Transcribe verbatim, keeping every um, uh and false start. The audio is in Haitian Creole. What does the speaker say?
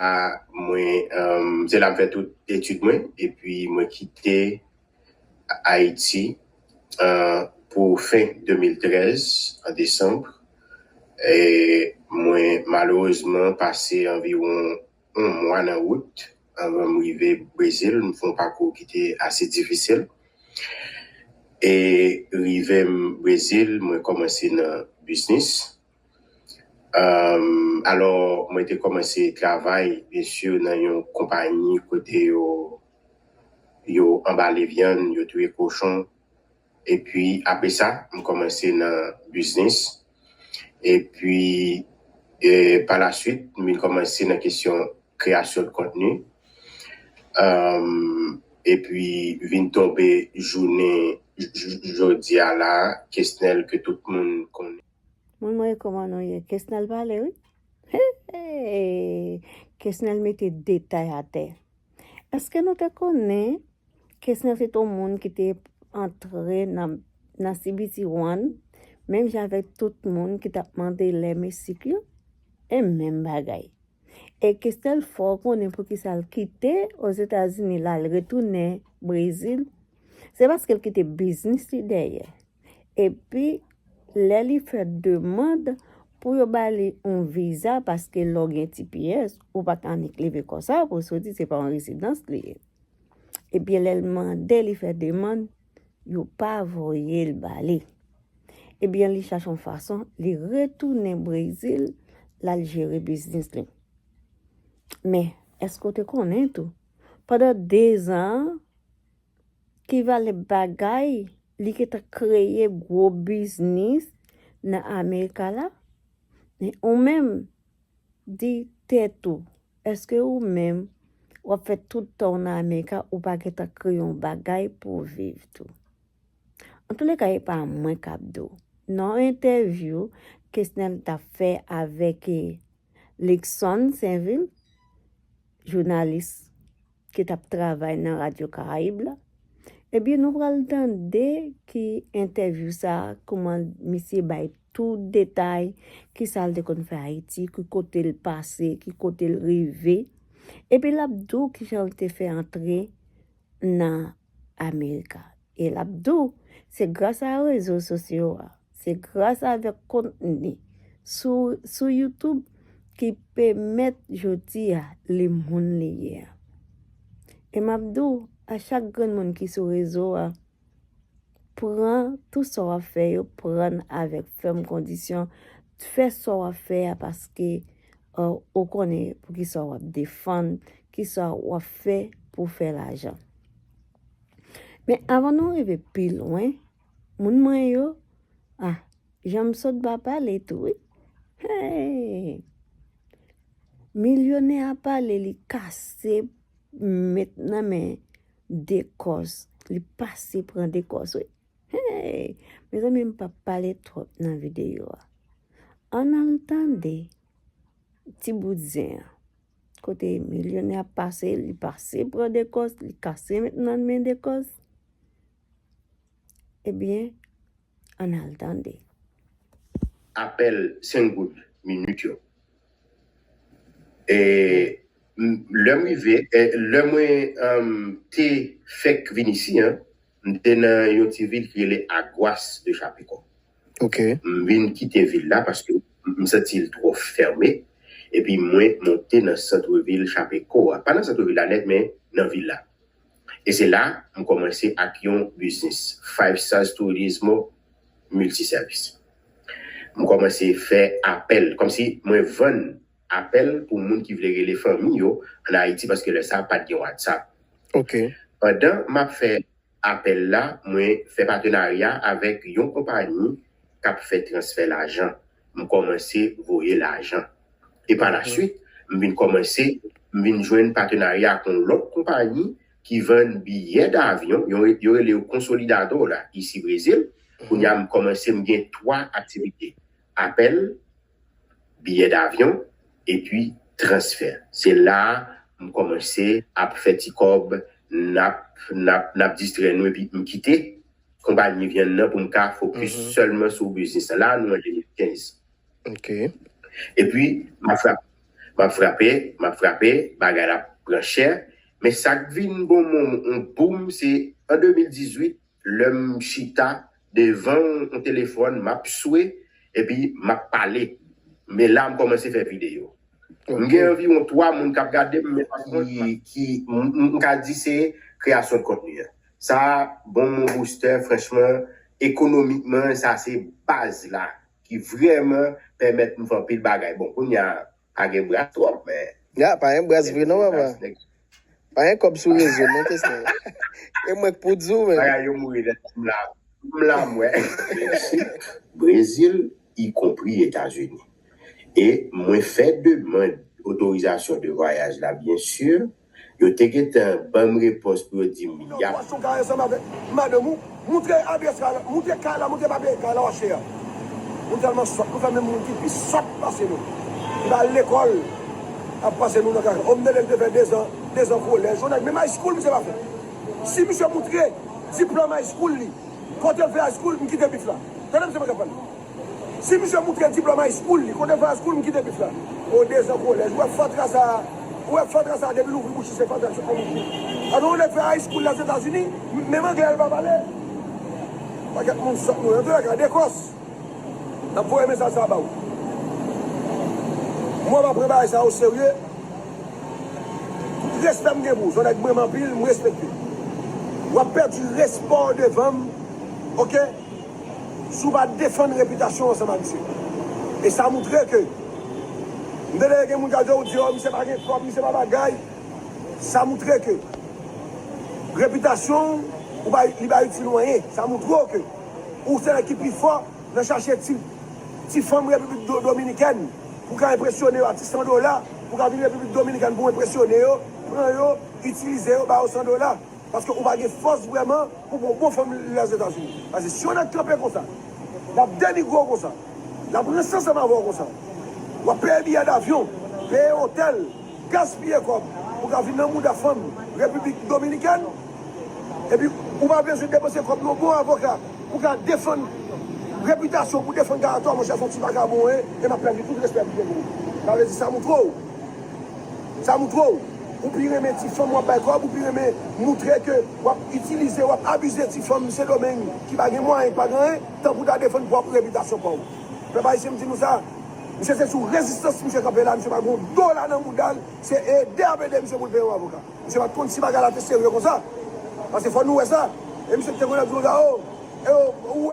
a, mwen, um, se la m fè tout etid mwen, epi mwen kite Ayiti, uh, pou fen de mil trèz, an desanm. E mwen, malerezman, pase anviwon yon mwa nan wout anvan m rive Brezil. M fè yon pakou ki te ase difisil. E rive m Brezil, mwen kòmanse nan biznis. Um, alò, mwen te kòmanse travay, byen si, nan yon konpayi kote yo, yo anbale vyann, yo touye kochon. Epi, apre sa, m kòmanse nan biznis. Epi, e, pa la swit, m vin kòmanse nan kesyon kreyasyon de kontni. Um, epi, vin tonbe jounen j-, j-, jodi a la, Kesnel ke tout moun konnen. Moun mwen, kòman nou ye? Kesnel pale, wi. Hey, hey. Kesnel mete detay atè. Èske nou te konnen Kesnel se te yon moun ki te antre nan, nan C B T One, menm jan avèk tout moun ki t ap mande lè mesik yo? E menm bagay. E Kesnel fè w konnen poukisa l kite Ozetazini, l al retounen Brezil. Se paske l kite biznis li dèyè. Epi, lè li fè demann pou yo ba li yon viza, paske lè w gen T P S, ou pa ka annik leve konsa pou w soti, se pa yon rezidans li ye. Ebyen, lè l mande, li fè demann, yo pa voye l ba li. Ebyen, li chache yon fason, li retounen Brezil, l al jere biznis li. Men, èske w te konnen tou? Pandan dezan an, ki valè bagay li gentan kreye gwo biznis nan Amerika la? Men ou menm, di tèt ou, èske ou menm, w ap fè tout tan w nan Amerika, ou pa gentan kreye yon bagay pou w viv tou? Antouleka, e pa mwen k ap di w. Nan yon entèvyou Kesnel t ap fè avèk, eh, Luckson Sainvil, jounalis ki t ap travay nan Radyo Karayib la, ebyen, nou pral tande ki entèvyou sa a, kòman misye bay tout detay, ki sa l te konn fè Ayiti, ki kote l pase, ki kote l rive. Epi l ap di w ki jan l te fè antre nan Amerika. E l ap di w, se gras a rezo sosyo a, se gras avèk kontni sou, sou YouTube ki pèmèt jodi a li moun li ye a. E m ap di w, a chak grenn moun ki sou rezo a, pran tout sa w ap fè yo, pran avèk fèm kondisyon, fè sa w ap fè a paske, uh, ou konnen poukisa w ap defann, kisa w ap fè pou w fè lajan. Men avan nou rive pi lwen, moun mwen yo, ah, jan m sot ba pale tou, wi. Hey! Milyonè a pale, li kase met nan men Dekòs, li pase pran Dekòs, wi. Hey! Mezanmi, m p ap pale twòp nan videyo a. Ann al tande ti bout zen an. Kote milyonè a pase, li pase pran Dekòs, li kase met nan men Dekòs. Ebyen, ann al tande. Apèl senk goud minit yo. E, m, lè m rive, e, lè mwen, um, te fèk vin isi an, m te nan yon ti vil ki rele Aguas de Chapecó. Ok. M vin kite vil la paske m, m santi l twò fèmen. Epi mwen monte nan sant vil Chapecó a. Pa nan sant vil la nèt, men nan vil la. E se la, m kòmanse ak yon biznis, Five Stars Turismo Multiservice. M kòmanse fè apèl, kòmsi mwen vann apèl pou moun ki vle rele fanmi yo ann Ayiti, paske lè sa a pa t gen WhatsApp. Ok. Pandan m ap fè apèl la, mwen fè patenarya avèk yon konpayi k ap fè transfè lajan. M kòmanse voye lajan. E pa la swit, m vin kòmanse, m vin jwenn patenarya ak yon lòt konpayi ki vann biyè davyon, yo, yo rele yo konsolidadò la, isi Brezil. Kounye a, m kòmanse, m gen twa aktivite. Apèl, biyè davyon, epi transfè. Se la a m kòmanse ap fè ti kòb, n ap, n ap, n ap distrè nou, epi m kite konpayi vyann nan pou m ka fokis sèlman sou biznis la. La, nou an de mil kenz. Ok. Epi, m ap frap-, M ap frape, m ap frape, bagay la pran chè. Men sa k vin bon mwen yon boum, se an de mil dizuit, lè m chita devan yon telefòn, m ap swe, epi m ap pale. Men la, m kòmanse fè videyo. M gen anviwon twa moun k ap gade m, men pa kont ki, ki m, m, m ka di se kreyasyon de kontni an. Sa, bon, mon booster, franchman, ekonomikman, sa se baz la ki vrèman pèmèt m fè anpil bagay. Bon, kounye a, pa gen bras twòp, men. Ya, pa gen bras vre non, papa. Pa gen kòb sou rezo, non, kesyon. E mwen k pou di w, men. Bagay yo mouri nèt, m la. M la, mwen. Brezil, ikonpri Etazini. E mwen fè demann otorizasyon de vwayaj la, byen si. Yo te gentan ban m repons pou yo di m y ap. Ou ka ansanm avèk madanm ou, moutre adrès kay la, moutre kay la, moutre papye kay la, w ap chè a. Nou tèlman sòt, nou fè menm moun ki pi sòt pase nou. Ki pa al lekòl, ap pase nou nan kaka. Òm de lè l te fè dezan, dezan kolèj, yon nèg menm high school misye pa fè. Si misye moutre diplòm high school li, kote l fè high school, m kite bif la. Tande misye mwen k ap pale. Si misye moutre diplòm high school li, kote l fè high school, m kite bif la. O, dezan kolèj, ou wè fatra sa, ou wè fatra sa depi l ouvri bouch li, se fatra ki fè bouch li. Alò, yon nèg fè high school Lèzetazini, m, menm anglè l pa pale. Pakèt moun sòt nou, antouka, Dekòs. N ap voye mesaj sa ba ou. Mwen pa pran bagay sa oserye. Tout respè m gen pou ou, se yon nèg m renmen anpil, m respekte. W ap pèdi respè w devan m, oke? Si w pa defann repitasyon w ansanm ak misye. E sa moutre ke, m tande gen moun k ap di w, di, "O, misye pa gen kòb, misye pa bagay." Sa moutre ke repitasyon w, ou pa, li pa itil w anyen. Sa moutre w ke ou se nèg ki pi fò nan chache ti, ti fanm Repiblik Do-, Dominikèn pou ka enpresyone yo a ti san dola, pou ka vin Repiblik Dominikèn pou enpresyone yo, pran yo, itilize yo, ba yo san dola. Paske ou pa gen fòs vrèman pou pran bon fanm Lèzetazini. Paske si yon nèg kanpe konsa, l ap denigre w konsa, l ap ranse ansanm avè w konsa, w ap peye biyè davyon, peye otèl, gaspiye kòb pou ka vin nan mouda fanm Repiblik Dominikèn, epi ou pa bezwen depanse kòb nan bon avoka pou ka defann repitasyon, pou defann karaktè w, monchè, se yon ti vakabon w ye, e m ap pèdi tout respè m gen pou ou. Sa vle di sa moutre w. Sa moutre w, ou pi renmen ti fanm w ap bay kòb, ou pi renmen moutre ke w ap itilize, w ap abize ti fanm Sendomeng ki pa gen mwayen, ki pa gen anyen, tankou w ta defann pwòp repitasyon pa w. Pèp ayisyen, m di nou sa, misye se sou rezistans misye kanpe la, misye pa gen yon dola nan mouda l, se ede ap ede misye pou l peye yon avoka. Misye pa t konn si bagay la te serye konsa. Paske fò nou wè sa. E misye te konn ap di konsa, o, e o, ou